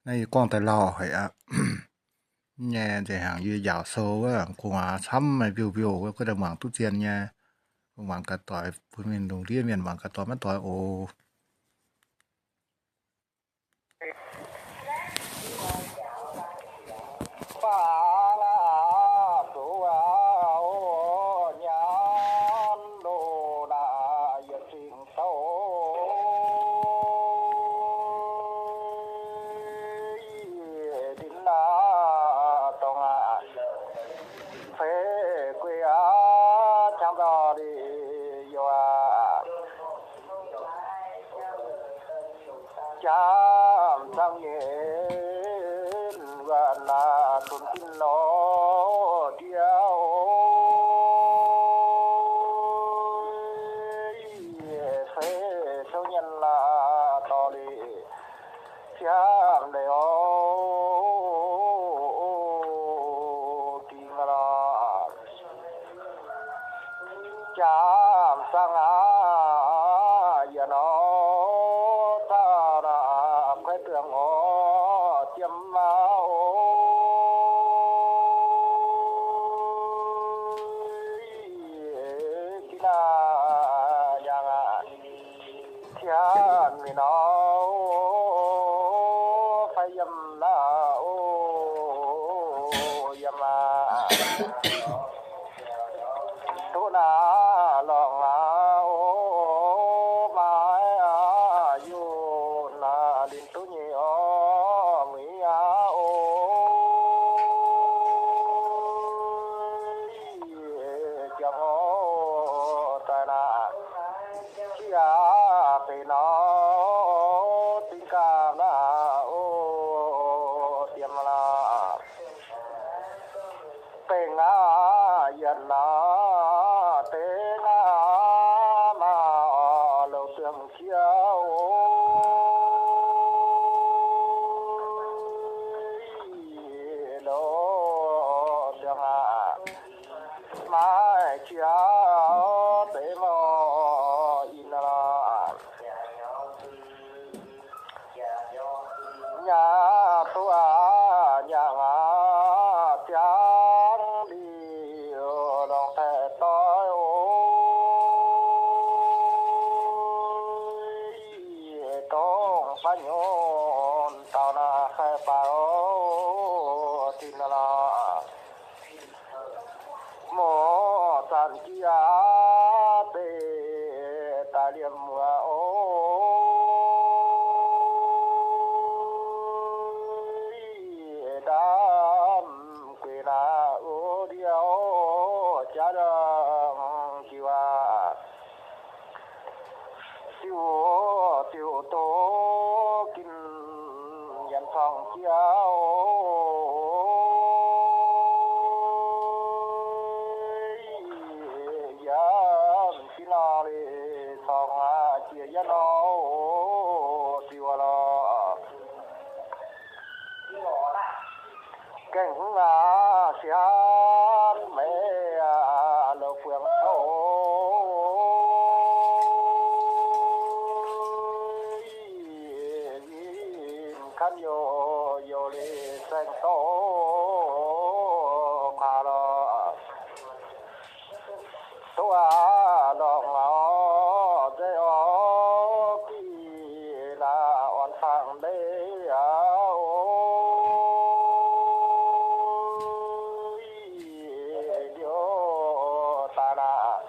Naaiv yie gorngv daaih lauh haic aqv. Nyei nzengc hnaangx yie njaaux sou wuov, gu'nguaaz camv maiv mbiouh mbiouh wuov, gu'nguaaz muangx duqv zien nyei. Muangx gaax doic, bun mienh lungh ndiev mienh muangx gaax doic maiv doic oc. Jaav zangv nyei, wuov naaiv cun-ginv nor ndiev, fei cou nyienx laaix dorh liuz, jaav leiz oc, dingh lorqc. Jaav zangv aqv, yie nor taux naaiv kuaaiv duangc oc, jiem aqv oc. Ginv aqv, yangh aqv, tianv mingh nor, fai yiem naaiv oc, yiem aqv. Duqv naaiv lorngx aqv oc, maiv aqv, yunc naaiv linh duqv nyei oc, muiz aqv oc. Jangx oc, daaih naaiv, qiex aqv, benx nor, dingh ganh aqv oc, diex lorqc. Dengx aqv, yietc aqv, dengx aqv, maaz oc, louc ziangh jiex oc, louc ziangh aqv, maiv jiex deix mor in lorqc. Nyaah duqv aqv, nyaah aqv, ziangh liuz longc daaih doiv oc. Dongh baav nyorn dauh naaiv fai baac oc, tin lorqc. Muoz-zanc jiex aqv, deix daaih liemh muoz oc. Ndaamv gueix naaiv oc, ndiev jaav ndorm jiuv aqv. Ziouc, ziouc doqc ginv nyanc cong jiex oc. Yiem ginv nor liuz cong aqv, jiex yiem nor oc, ziouc lorqc. Gaengh hmz aqv, sienx meix aqv, louc buangh oc. Yinh kan youh, youh leiz saeng-douc kuaax lorqc. Doqc aqv, lorqc ngaux nzeic oc, gih naaiv orn fangx leiz aqv oc. Liuz daaih naaiv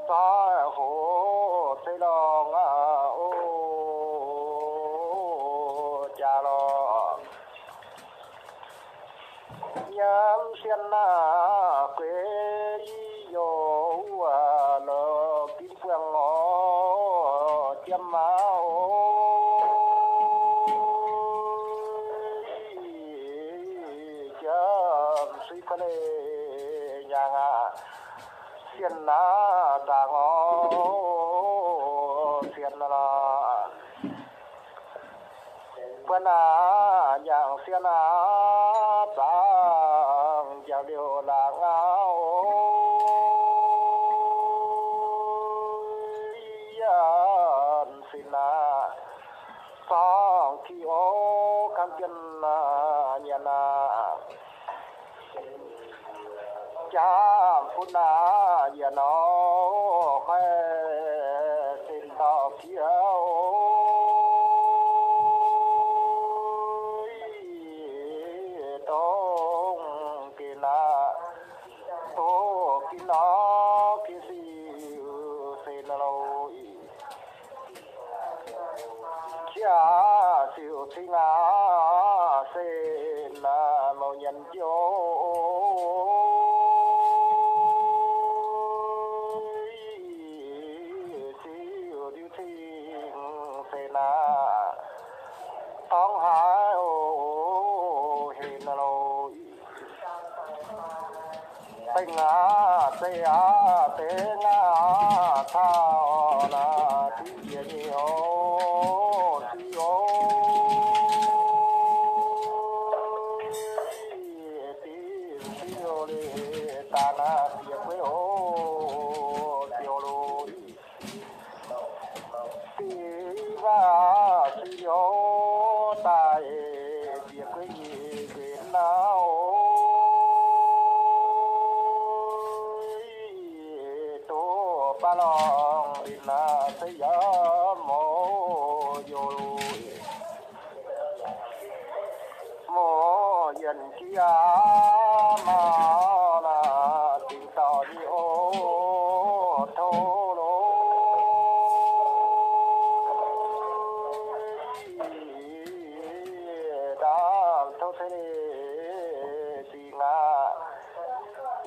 zoih hoc ceix lorngh aqv oc, jaax lorqc. Nyiemv sien naaiv gueix i youz wuov, louc ginv buangh oc, jiem aqv oc. Jiem suiv kuv leiz nyaangx aqv, sien naaiv zaangc oc, sien lorqc. Buonv aqv, nyaangc sien aqv, zaangc njaaux liouh laangz aqv oc. Yienc sin aqv, zorngh ki oc. Hnangv jienv nyanc aqv, jaav bun aqv, yie nor haih sin dauh fiev dongh geh naaiv, tov gin nor geh siu se naaiv loh. Qiex siu cing aqv, se naaiv mouz nyanc jouh. Siu ndiu cing se naaiv dorngx haaix oc, heh naaiv loh. Dengh aqv, zeiz aqv, dengh aqv, caux naaiv diuh njiec nyei oc, siu oc. Diuh siu liuz daaih naaiv bieqc gueiv oc, siu loh. Diuh aqv, siu liuz daaih bieqc gueiv nyic nquenc naaiv oc. Doqc baav lorngh linh naaiv se yaac mouz youz. Mouz yienh jiex aqv, maaih naaiv dingc dauh nyei oc, tov loh. Ndaamv tov ceix leiz dingc aqv,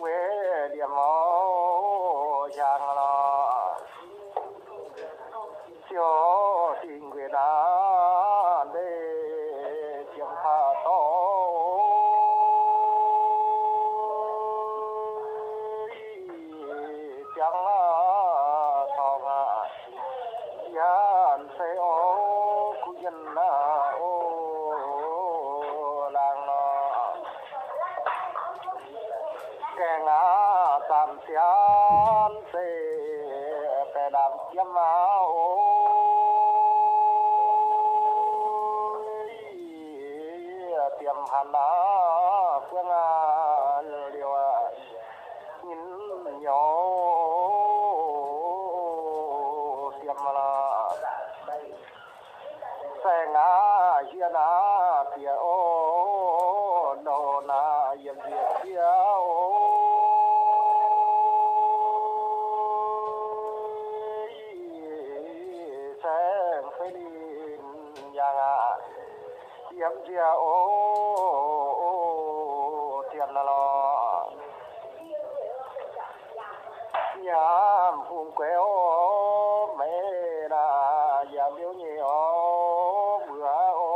weic liemh oc hiaangx lorqc. Siou dingh nquenc naaiv mbeih jiem paah dorh, ziangh aqv, corng aqv, yaac se oc, kuv yienh aqv oc, laangz lorqc. Gaengh aqv, zanc ziangx se baeqc laangz jiem aqv oc. Diemx hanc aqv, buangv aqv, liouh aqv, nyinh nyouz diemx lorqc. Saeng aqv, hietv aqv, bieqc oc, nouh naaiv yiem njiec jiex oc. Saeng fei linh yangh aqv, yiem njiec oc, tien lorqc. Nyaanh fungx gueix oc, maiv naaic yaac liouh nyei oc, mbuox oc.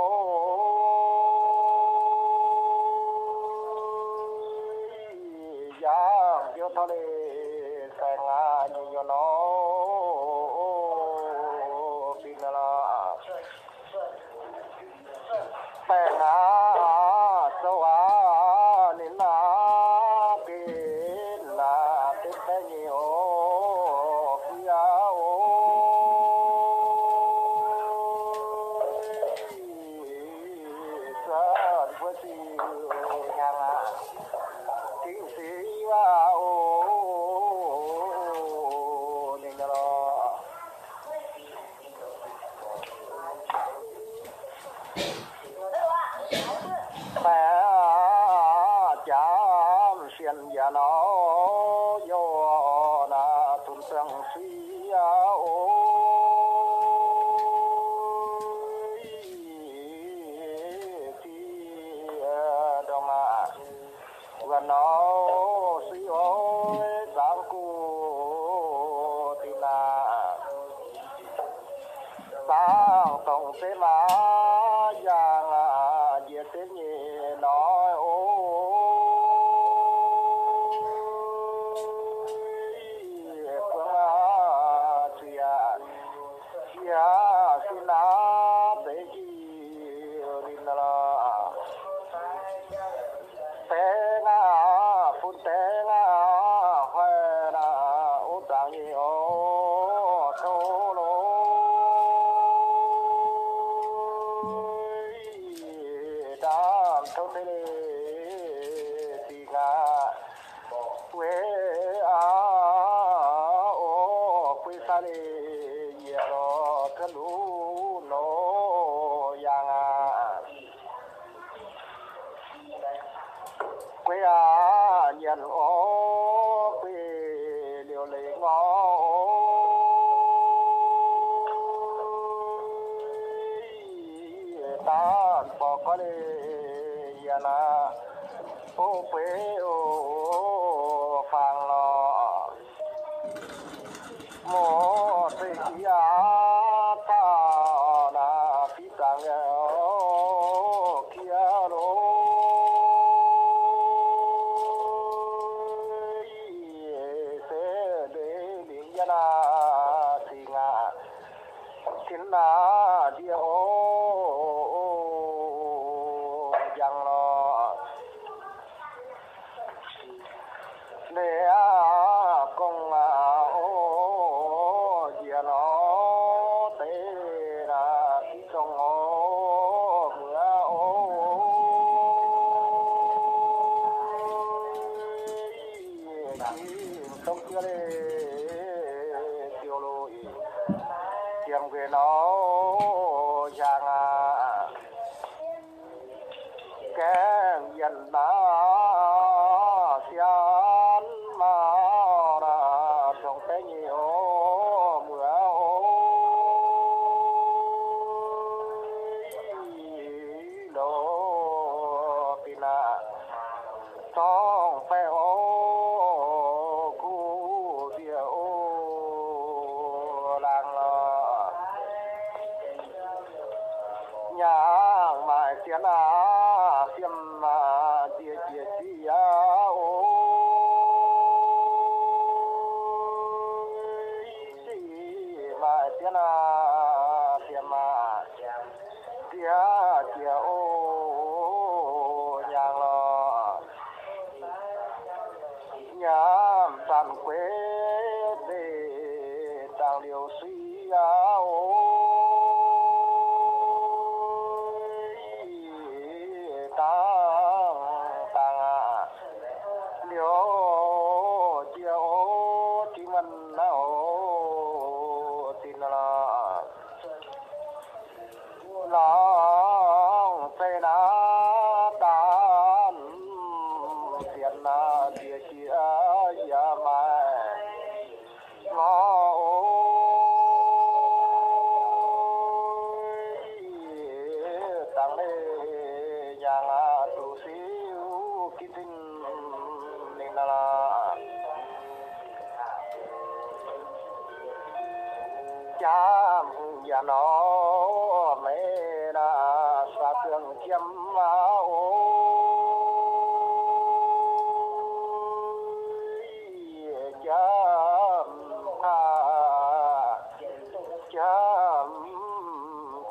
Yaac liouh taux leiz saeng aqv, nyei nyuonh oc, fingx lorqc. Baengh aqv, zouv aqv, ninh aqv, benx aqv, benx baeqv nyei oc, fiev oc. Zanc buo ziux hnyangx aqv, dingc sic aqv oc, ninh lorqc. Baeqv jaav sienx yaac nor, youh naaiv cunx ziangh sic aqv oc. Ziex ndongc aqv, wuonh nor sic oc, zaangc guv dinh aqv. Zaangc dongh zeiv maac yangh aqv, njiec zeiv nyei nor oc. Buangv aqv, ziex aqv, ziex aqv, sin aqv, zeiv jiu linh lorqc. Deix aqv, fun deix aqv, hoic aqv, o zaangc nyei oc, tov loh. Daaih tov deix leiz dingc aqv. Weic aqv, o, bueix sai leiz yie lorz cuotv luv nor yangh aqv. Guei aqv, nyanc o, guei liouc leiz ngorc o. Daaih borqc gorngv leiz yie naaiv, o, bueix o, fangx lorqc. Mouc zeiv jiex aqv, taux naaiv fiqv zaangc nyei kiev loh. Se ndeic lingc yie naaiv cingx aqv, cin naaiv ndie o, njang lorqc. Leiz aqv, gong aqv, o, njiec lorz deix naaiv fiqv zong o, muoz o. Gingh dongh jiex leiz ziouc loz-ih, ziemx nquenc nor hiaangx aqv. Gaengh yienh naaiv sienx maah, naaiv tongx deix nyei o, muoz o. Loz-ih naaiv zorngv baeqc o, kuv nziex o, laangz lorqc. Nyaangh maaih sienx aqv, siemx aqv, nziex jiex siqv aqv o. Siqv maaih sienx aqv, siemx aqv, nziex jiex o, nyaangh lorqc. Nyaamv zanc gueix mbeih zaangc liouc suiv aqv o. Dangh dangh aqv, liouc jiex o, jiex mienh naaiv o, zinh lorqc. Lorngx zeiv naaiv daan, sienx naaiv nziex jiex yaac maaih ngorc o. Dangh leiz nyaangh aqv, zuqc siou ginv zinh ninh lorqc. Jaav hungh yaac nor, meih naaiv saax ziangh jiem aqv o. Jaav kaav, jaav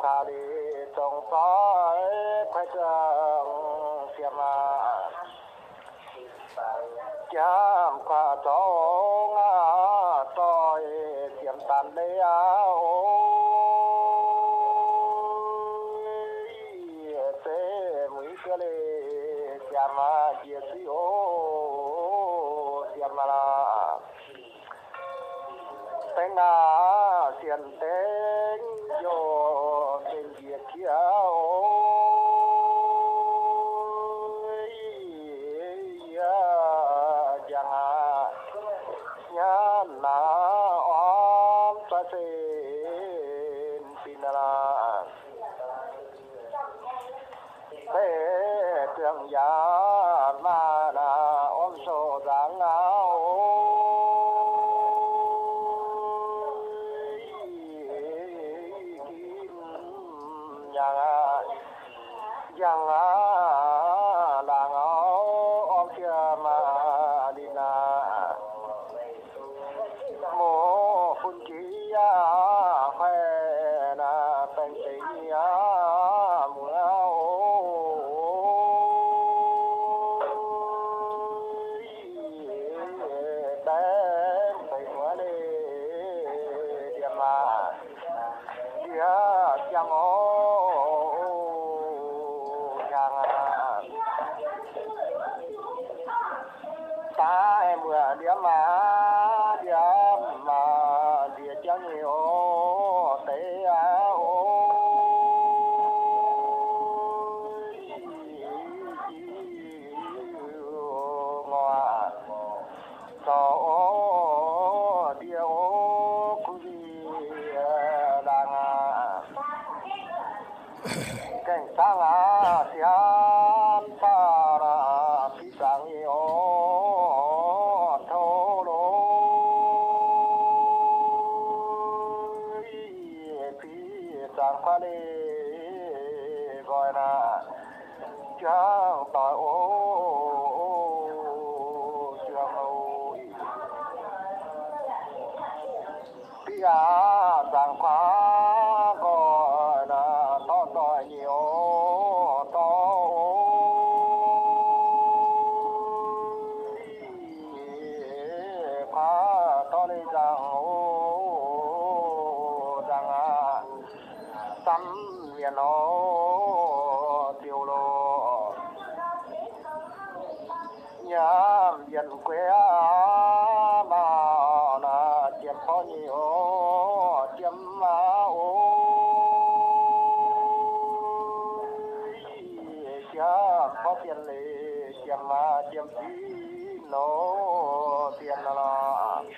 kaav lic zong zoih kuaaiv ziangh jiem aqv. Jaav kaav zong aqv, zoih jiem daanh leiz aqv o. Zeiv mueiz ga'leiz jiem aqv, njiec siqv o, jiem aqv lorqc. Dengv aqv, sienx dengv njoh, dengv njiec jiex o. Yie njang aqv, nyanc aqv, ormx zaaix sin bin aqv lorqc. Beiv ziangh yaac maaih naaiv ormx sou nzangc aqv o. Ginv njang aqv, njang aqv, laangz aqv, ormx jiem aqv, linh aqv. Mouz bun jiex yaac fai naaiv baengh deix nyei aqv, muoz o. Baengh deix muoz leiz ndie maah, ndie jangx o, jangx Daaih mbuoqc ndiemv maah, ndiemv maah, ndiev jauv nyei oc, deix aqv oc. Ngorc zorc oc, ndiev oc, kuv nziex laangz aqv. Gaengh zaangv aqv, sienx caux aqv, fiqv zaangc nyei oc, tov longx. Fiqv zaangc kuaaiv leih nqoi naaic, juangc doic oc, juangc oc. Fiqv aqv, zaangc kuaaiv nqoi naaic, dorv doic nyei oc, dorv oc. Kuaaiv dorv leih nzangc oc, nzangc aqv. Samv mienh oc, diuh loh nyiemv yienh gueix aqv, maaih naaic jiem borqv nyei oc, jiem aqv oc. Jiem borqv dien leiz, jiem aqv, jiem zinh loh dien lorqc.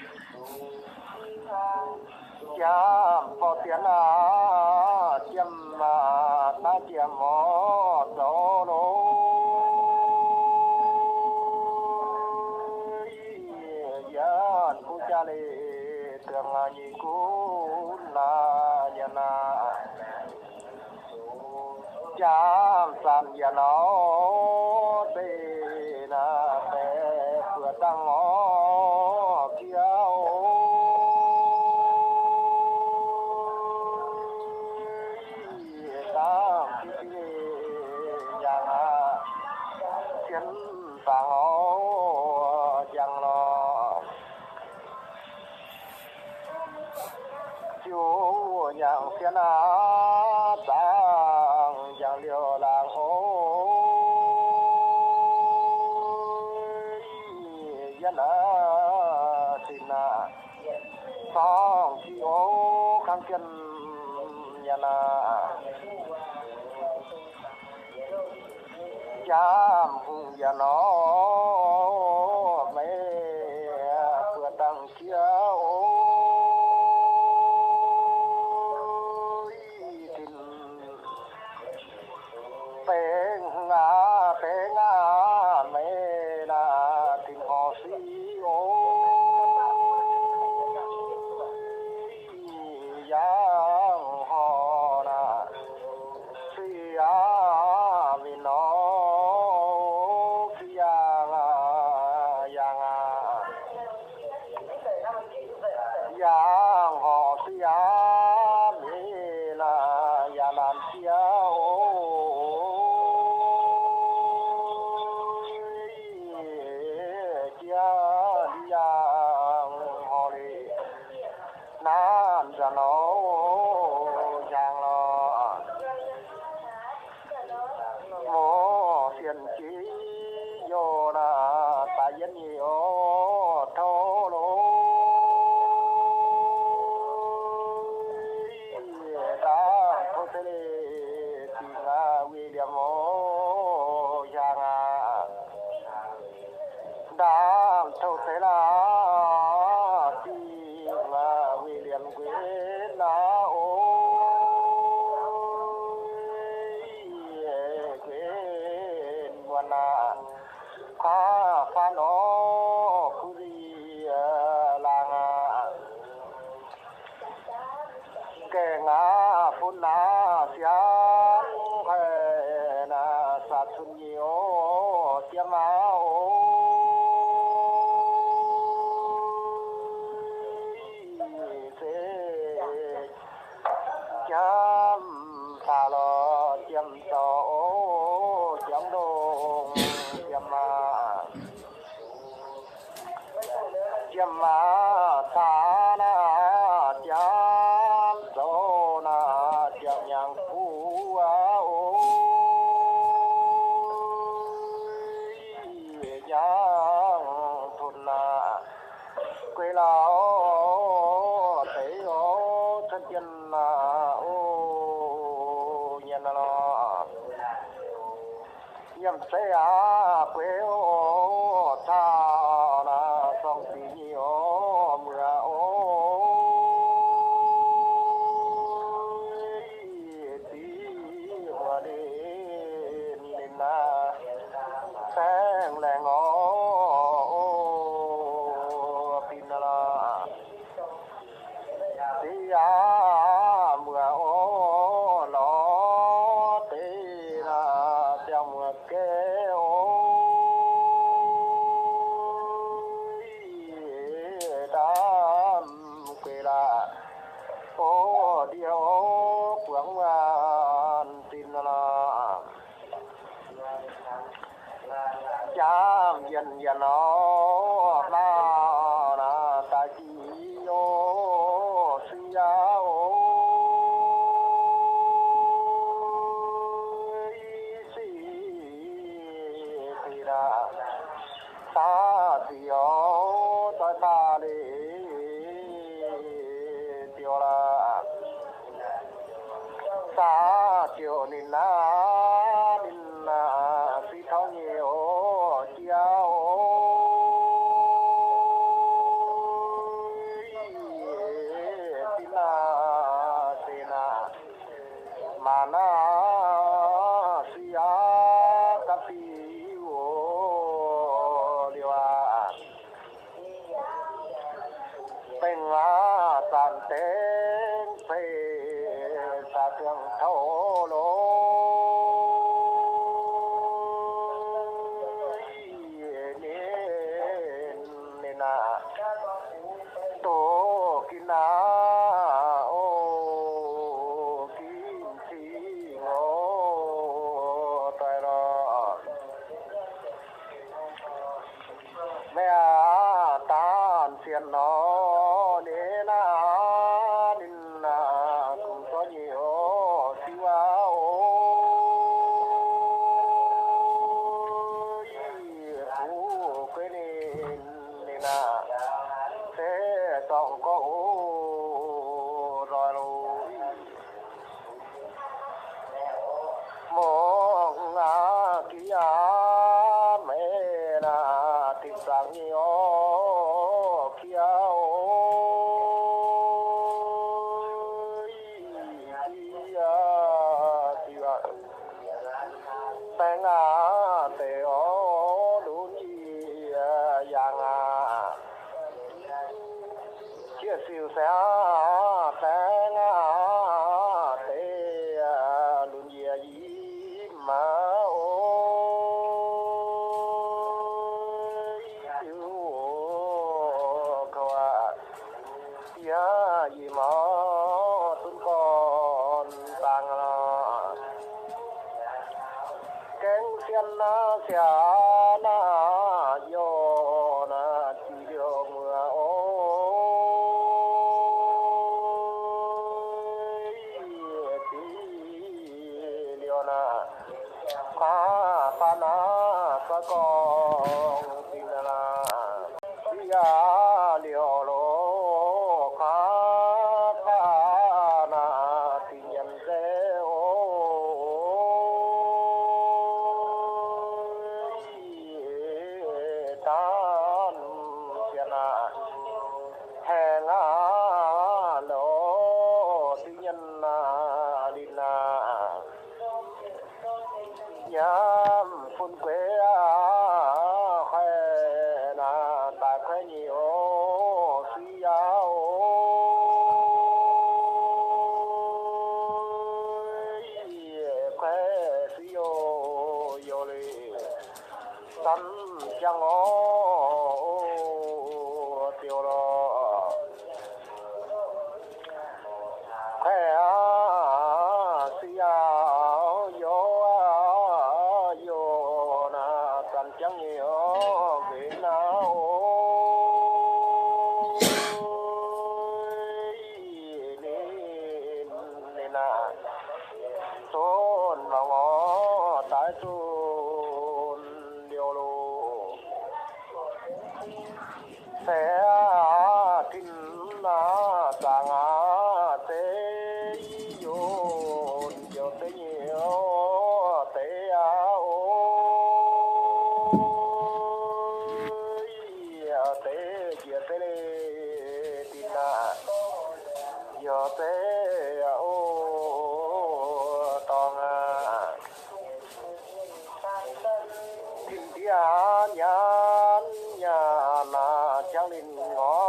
Jiem borqv dien aqv, jiem aqv, naaiv jiem oc, zoux loh. Yienh kuv jaa leiz, duqv nyei gunv naaic yienh aqv. Jiem zanc yienh oc, deix naaic baeqc buoz dangh oc, jiex oc. Dangh jiex jiex yangh aqv, zien dangh oc, yangh lorqc. Ziouc nyangc sien aqv, zaangc njang liouh laangz oc. Yienh aqv, sin aqv, zorngh jic oc, kangv jienv yienh aqv. Jiem hungh yienh oc, meih buoz dangh jiex oc. Tin-baengx aqv, baengx aqv, meih naaic tin-horc sic oc. Yangh horc naaic sic aqv, mingh nor, yangh aqv, yangh aqv. Yangh horc sic aqv, mingh naaic yaac naanc jiex oc. Jiex yangh horc leiz, naanc nzanc nor, hnyangx lorqc. Mor sienh jiex youh naaic daaih yietv nyei oc, tov longx. Ndaamv tov seix leiz dingc aqv, wei liemh oc, hnyangx aqv. Ndaamv tov seix laac dingc aqv, wei liemh nquenx aqv oc. Nquenx muonc aqv, kuaaiv faanv oc, kuv nziex laangz aqv. Gaengh aqv, fun aqv, siangx haih naaic saah cun nyei oc, jiem aqv oc. Se jiem saah lorqc, jiem zoux oc, jiem ndongh, jiem aqv. Jiem aqv, caax naaic jiem zoux naaic jiem nyaangx buv aqv oc. Nyaangx Yienh aac, o, yienh aac lorqc. Yiem zeiv aac, bueix o, caux naaic sorng-ziec nyei o, muoz o, ziv muoz ninh, ninh naaic baengh laengz o, o, bin aac lorqc. Ziv aac, muoz o, lorz deix naaic ziangh muoz-gaeqv o, ndaamv gueix laac o, ndie o, buangv waanc zinh lorqc. Jaamv yienh yienh nor, maa naaic daaih jiex o, sieqv aac o, sieqv deix naaic, daaih ziouc o, doix baac leiz ziouc laac. Saah ziouc ninh naaic, ninh naaic sieqv tauv nyei o, jiex o, zinh naaic, deix naaic, maanc naaic, sieqv aac, gapv diuv o, liuz aac. Dengh aac, zanc dengv ceix daaih ziangh taux loz, ninh, ninh naaic, doqc ginv aac, o, ginv cing o, doic lorqc. Meih aac, daanh zienh nor, ninh naaic, ninh naaic, kungx zorqv nyei o, siu aac o, yie fuqv gueix ninh, ninh naaic, se dorngc gorngv o, nzoih loh. Mongh aac, gix aac, meih naaic, dinh zaangc nyei o, gix aac o, gix aac, baengh aac, deix o, lunx yie yaangh aac. Jiex siuc saengv aac, baengh aac, deix lunx yie yiem maaz o, diuv kouv aac, yie yiem maaz dunv gorn dangh aac. Gaeng sien naaiv siac naaiv youh naaic jiex liouh muoz o, jiex liouh naaic, kuaav faanv naaic, zoi gorngv zinh naaic, siqv yaac liouh loh, kuaav faanv naaic, dinh nyanc nzeiv o, daanh sienx naaic, haengh aac loh, dinh nyanc naaic, linh naaic, nyaam fun gueix aac, haih naaic daaih kuaaiv nyei o, siqv yaac o, kuaaiv siqv youh youh leiz, zanc jangv o, ziouc lorqc. Kuaaiv aac, siqv yaac youh aac, youh naaic zanc jangv nyei o, nquenx naaic o, ninh, ninh naaic, zunv mangc o, daaih zunv liouh loh. Se aac, tin aac, zaangc aac, zeiv Nyanc nyanc nyanc naaic jangx linh ngorc,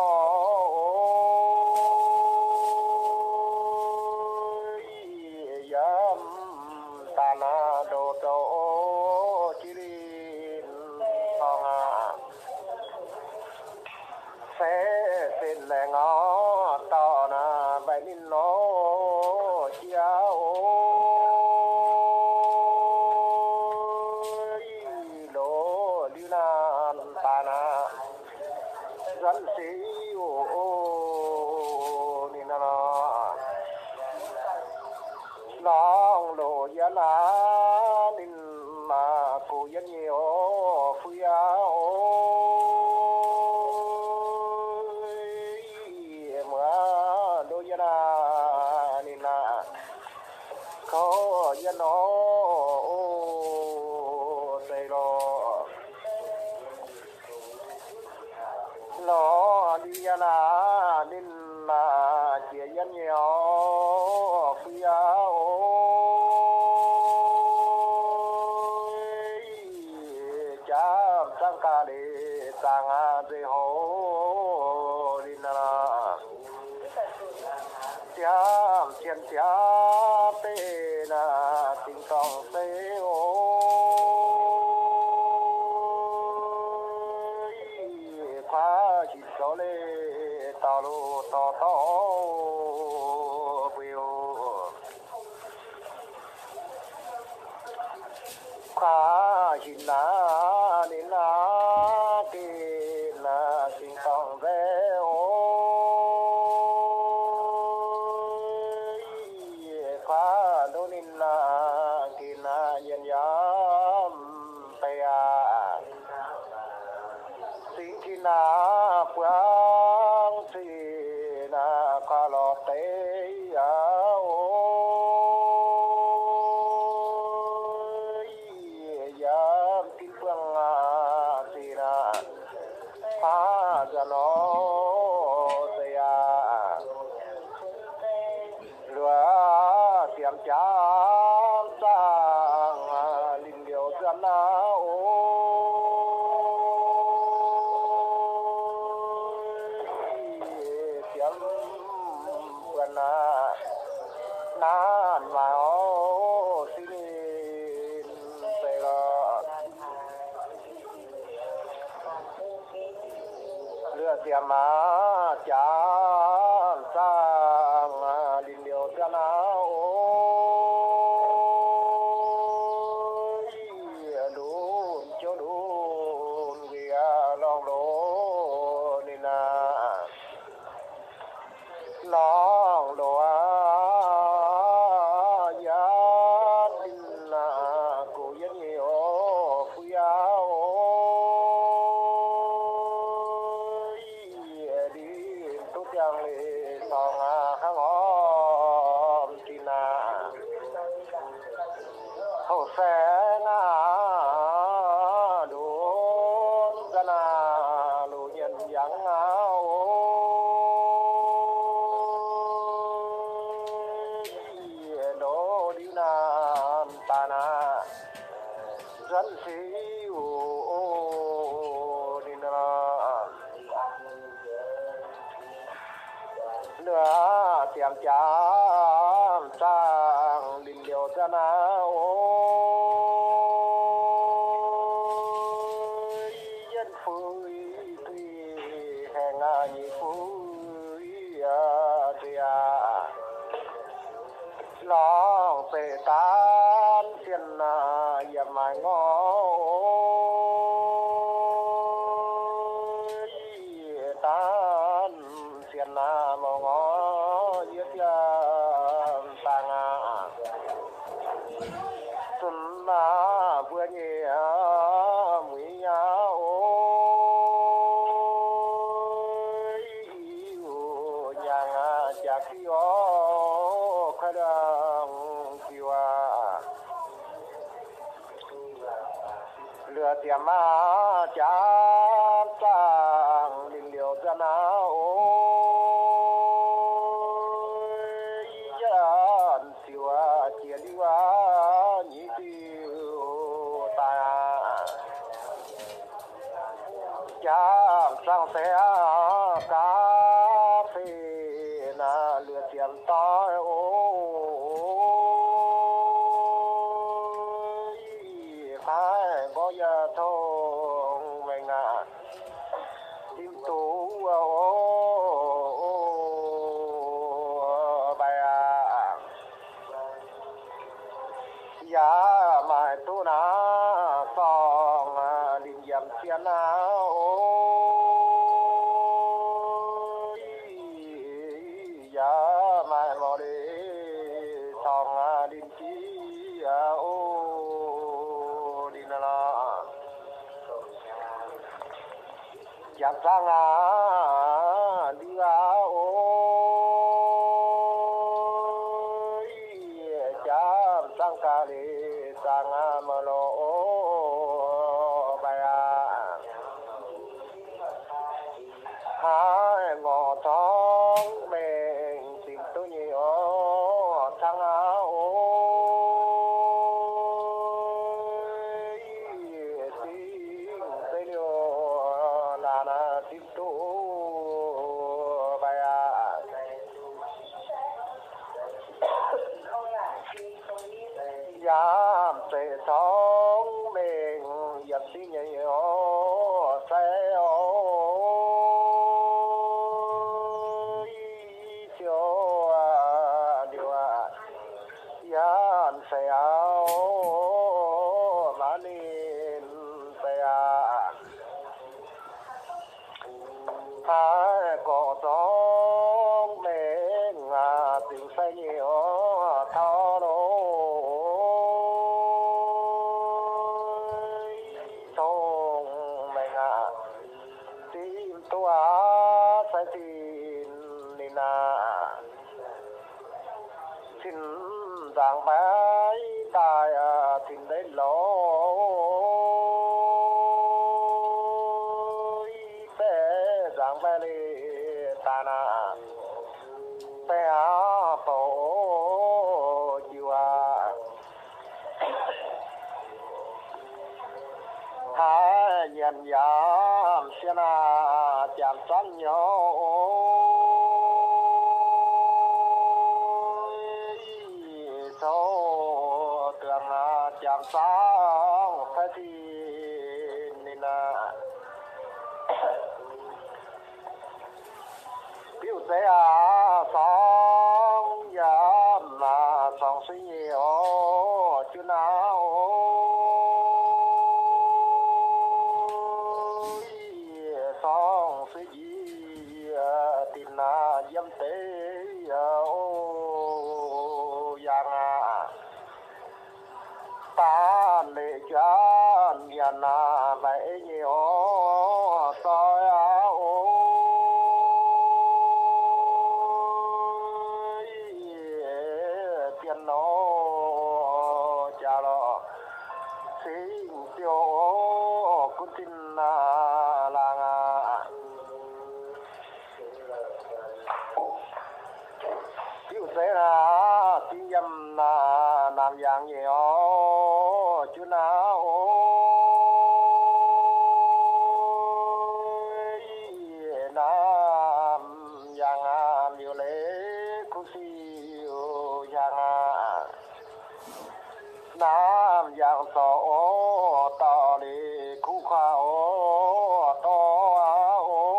yiem daaih naaic ndoh douh jiex linh dorngx aqv. Se fin laengz orv dauh naaic mbaih ninh nor jiex oc. Loz liuz naaic daaih naaic nzuonx sic oc. Ninh naaic nor lorngx loz yiem naaic ninh naaic gox yiem nyei oc, fui aqv oc. Muoz loz yiem naaic ninh naaic kouv yiem nor oc, zeiz lorqc. Lorz liuz yiem naaic ninh naaic jiex yiem nyei oc, fui aqv oc. Jaav zangv ga'leiz zaangc aqv, nzeix houc linh naaic. Ziangh cien ziangh deic naaic zingh dorngh zeiv oc. Kuaaiv hinc zoux leih daux loz dorh dorv mbuo oc. Kuaaiv hinc naaic ninh naaic geh naaic zingh dorngh nzeiv oc. Kuaaiv ndoqv ninh naaic geh naaic yienh yaac deix aqv. Singx Tin naaic buangv zuqc naaic kuaaiv lorz deix aqv oc. Yaac dinc buangv aqv, zuqc naaic haav nzuonx nor deix aqv. Luoqc ziepc jaax zaangh linh liouc nzuonx aqv oc. Ziepc buonc aqv, naaiv maaih oc, singx ninh deix lorqc. Luoqc ziepc maaih jaax zaangh linh liouc nzuonx aqv oc. Lunc jiouv lunc nquiex lorngh loz ninh aqv. Lorngh loz aqv, yaac ninh aqv, gox yiem nyei oc, fui aqv oc. Ninh duqv ziangh leiz dorngx aqv, hnangv orm zinh aqv. Houh saeng aqv, lunx nzanc aqv, lunx nyienh yangh aqv oc. Ndoqv liuz naaic daaih naaic nzuonx sic oc, ninh naaic. Luoqc ziepc jaax zaangh linh liouc nzanc aqv oc. Yietv fuix duih haengh aqv, nyic fuix aqv, deix aqv. Lorngh zeiv daanv sienh aqv, yietc maaic ngorc oc. Daanv sienh aqv, mouc ngorc yietv yaac dangh aqv. Zunc aqv, mbuo nyei muiz aqv oc. Nyaangc aqv, jaax diuv oc, kuaaiv liangx diuv aqv. Luoqc ziepc maaih jaax zaangh linh liouc nzanc aqv oc. Yietv ziux aqv, jiex liuv aqv, nyic diuv daaih aqv. Jaa zaangh deix gaav fei naaiv luoqc ziepc doic oc. Ih, haih gorngv yaac tongx mengh aqv, zinh duqv oc. Mbaih aqv. Yaac maaih duqv naaiv sorng, aa, linh yiem jienv naaiv oc. Yaac maaih lorz leiz sorng, aa, linh jiex oc. Linh naaiv lorh. Jaa zaangh aqv, ndiuv aqv oc. Jaa zaangh ga'leiz zaangh aqv, maiv lorz oc. Mbaih aqv. Haih ngorc zorngv mengh zinh duqv nyei oc. Zaangh aqv oc. Zinh zeiv liouh laanh aqv, zinh duqv mbaih aqv. Yaac zeiz zorngv mengh yietc zinh nyei oc. Sai oc. Ziouc liuz aqv, yaac zeiz aqv, maiv ninh zeiz aqv. Haih gorqv zorngv mengh aqv, zingh sai nyei oc, taux loh. Tongx mengh aqv, zinh duqv aqv, sai zinh ninh aqv. Cin nzaangc mbaih daaih, aa, cin ndeiv loz, baeqv nzaangc mbaih leiz daaih naaic, baeqv aqv, bouc jiuv aqv. Haiz nyanc yaac sien aqv, jangx zaangv nyouz oc. Ih, cou duangx aqv, jangx zaangv fai zinh ninh aqv. Biuv zeiv aqv, sorng yaac aqv, sorng suiv nyei oc, junv aqv oc. Sorng suiv njiec dinc aqv, yiem deix oc, yangh aqv. Daanh leic juav nyanc aqv, mbaih ei nyei oc, doix aqv oc. Dien nor jaax lorqc, cingx ziouc oc, gunv zinh aqv, laangz aqv. Biuv zeiv aqv, zinh yiem aqv, naamh yaangh nyei oc, junv aqv oc. Naamh yaangh aqv, liuz leiz kuv siou hiaangx aqv. Naamh yaangh zorc oc, dorh leiz kuv kuaaiv oc, dorh aqv oc.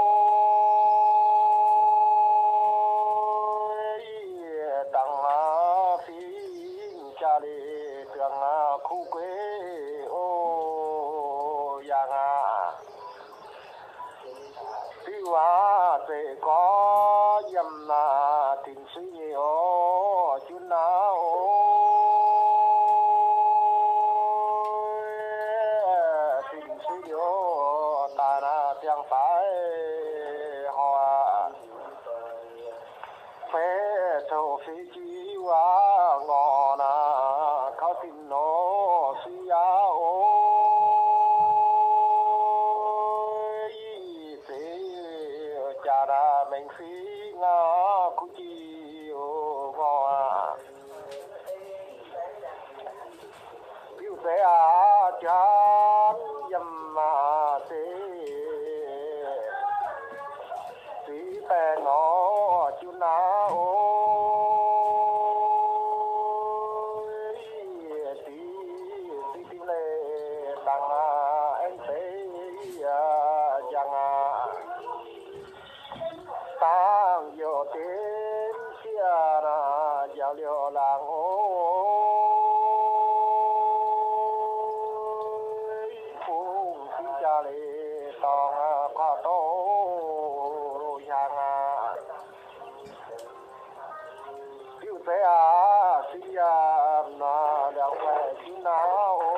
Dangh aqv, fingx jaa leiz duangx aqv, kuv gueiv oc, yaangh aqv. Biuv aqv, zeiv gorx yiem aqv, dinc suiv nyei oc, junv aqv oc. Dinc suiv liuz daaih naaiv ziangh faix horc aqv. Feix coqv feix jiuv aqv, ngorc naaiv kaux dinc nor suiv aqv oc. Ih zeiv jaax naaiv mengh fingx aqv, kuv jiuv ngorc aqv. Biuv zeiv aqv, janx yiem aqv, zeiv aengx deix njang aqv. Dangh youc dinv sieqv naaic njang liouh laangz oc. Bungx fingx jaa leiz dorngx kuaaiv dorngx loz-hnyangx aqv. Diuh zeiz aac, sin yaac naaic liangx baeqc jienv naaiv oc.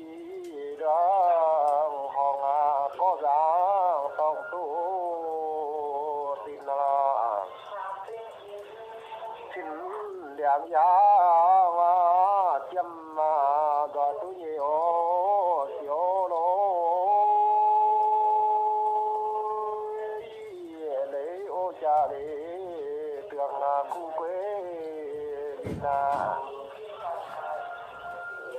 Ih ndorngx horngh aac, gorngv nzangc dorngh duqv sin aqv. Cin liangx yaangh aac, jiem aac, nzoih duqv nyei oc, ziouc loz. Leiz oc jaa leiz, duangx aac, kuv gueiv linh aac.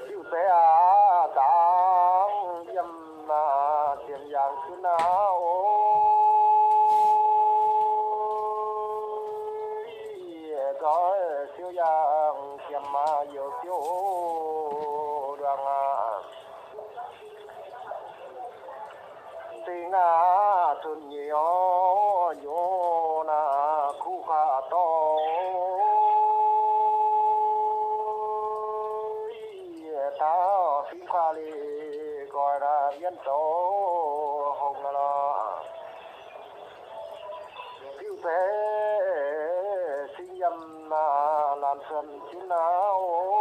Diuh zeiz aac, dangx yiem aac, ziepc yaangh jienv aac oc. Nzoih siou yaangh jiem aac, youc siou nduangx aac. Dingh aac, cun nyei oc, nyouz naaic kuv kaav dorngh. Taux fingx kuaaiv leiz nqoi naaic mienv zoux hungh lorqc. Diuh zeiz singx yiem naaic laanh cuotv jienv naaic oc.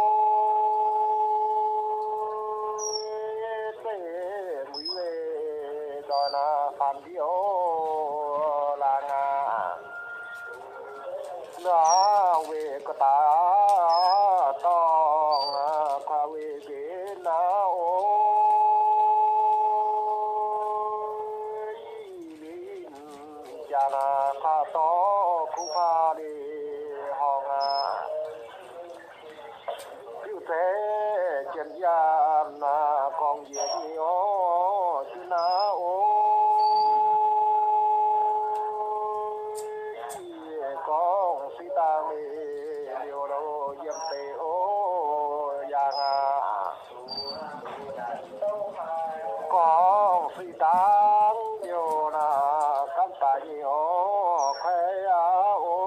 Zeiv muiz weih nzoih naaic faanx ndiev laangz aac. Naaiv weih ga'daaih dorngh kuaaiv weih mbenc naaic oc. Jaa naaic kuaaiv dorngh kuv kaav leiz horngh aac. Diuh zeiz jienv yaac naaic gorngv njiec nyei oc, jienv naaic oc. Gorngv sic dangh leiz liouh loz yiem deix oc, yaangh aac. Gorngv sic dangh liouh naaic gamh daaih nyei oc, kuaaiv aac oc.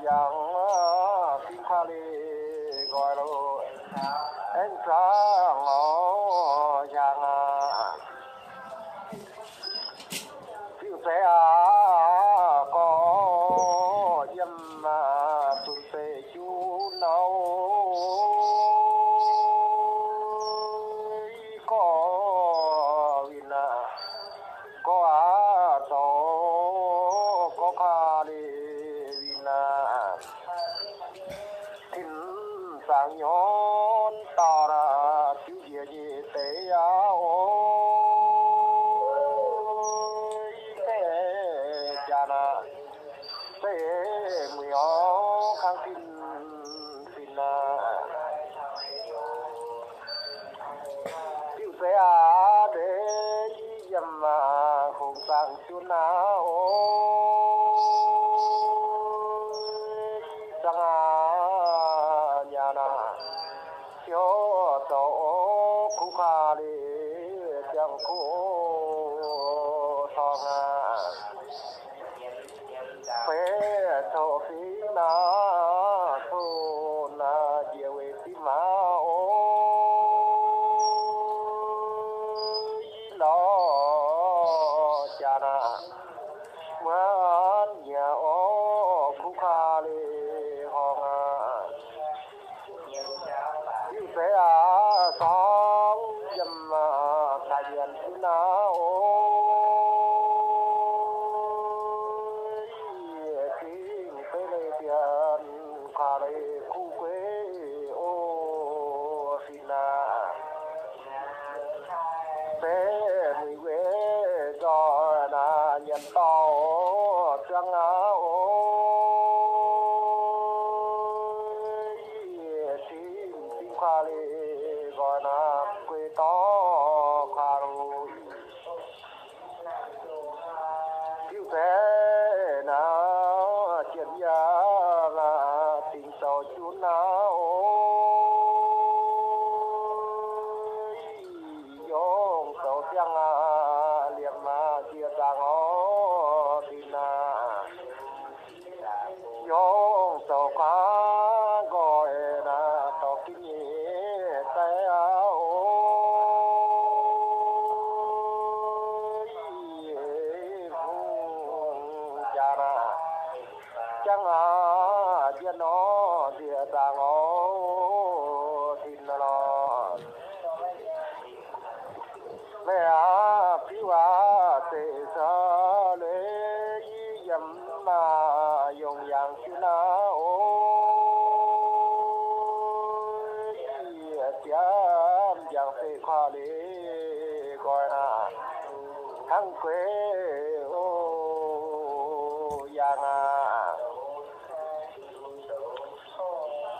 Yangh aac, fingx kuaaiv leiz nqoi loh, aengx zaangc oc, yangh aac. Diuh zeiz aac, gorngv yiem aac, zunc deix junv naaic, gorngv winh aac, gorngv aac zoux, gorngv kaav leiz winh aac. Tin zaangc nyorn dauh naaic, diuv njiec nyei deix aac oc. Deix jaax naaic, deix muic orv kangv fin fin naaic. Diuh zeiz aac, deix yiem aac, hungh zaangc junv naaic oc. Zaangc aac, nyanc naaic, ziouc zoux oc, kuv kaav leiz ziangh kuv torngx aac. Feix coqv fingx naaic, coqv naaic njiec weic dimv maaz oc. Yie lorz jaax naaic, muonz nyanc oc, kuv kaav leiz horngh aac. Diuh zeiz aac, sorngv yiem aac, daaih nyanc jienv naaic oc. Zingh feix leiz dien, kaav leiz kuv gueiv oc, fih naaic. Zeiv muic weic nzoih naaic nyanc dauh ziangh aac oc. Yie cingv zingh kaav leiz nqoi naaic guei dorv kaav loh. Diuh zeiz naaic jienv Yangh dingc zoux junv aqv oc. Yongh zoux ziangh aqv, liemh aqv, njiec zaangc oc, dinh aqv. Yongh zoux guaav nqoi naaic, dorh ginv nyei daaih aqv oc. Hungh jaax naaic, jangv aqv, jienv nor, njiec zaangc oc, dinh aqv lorqc. Meih aqv, biuv aqv, zeiz caux leiz, yiem naaic yongh yangh jienv aqv oc. Ziepc njang zeiv kuaaiv leiz nqoi naaic, hnangv gueix oc, yangh aqv.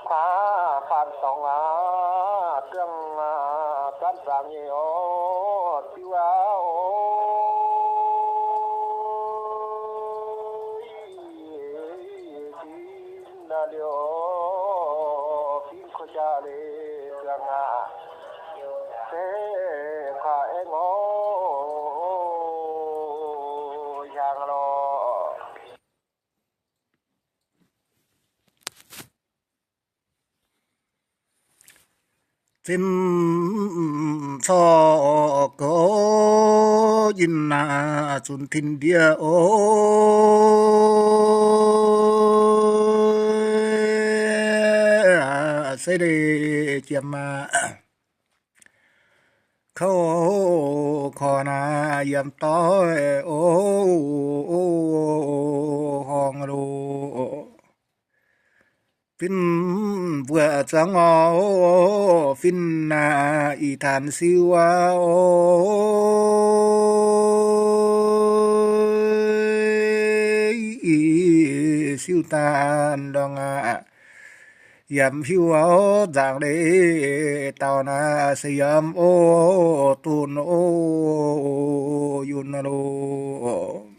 Kuaav faan dorngx aqv, duangv aqv, zanv zaangc nyei oc, ziux aqv oc. Ginv naaiv liuz, fingx kuv jaa leiz zuangx aqv, zeiv kuaaiv aengx oc, hiaangx lorqc. Zinh corc gox yinh aqv, zunc tin ndiev oc, se leiz jiem aqv. Kouv korn aqv, yiem doiv oc, horngh loz. Fin mbuo zuangx oc, fin aqv, ih taanx siou aqv oc, siou daaih ndorngx aqv. Yaac mv hiuv oc, nzaangc leiz dauh naaic se yaac mv oc, donx oc, yunh loh.